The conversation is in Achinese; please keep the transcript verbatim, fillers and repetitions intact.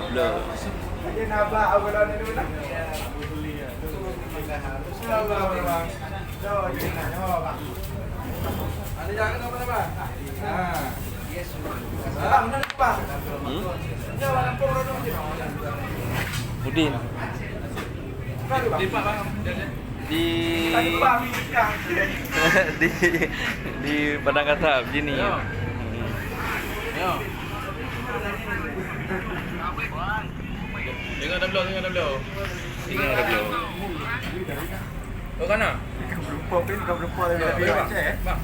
Nampak blur. Hmm? Udin. Di di di Padang Kasab sini. Yo. Yo. Tengok dah belum, tengok dah belum. Tengok dah belum. Oh, kana? Lupa pin, lupa, lupa. Bang.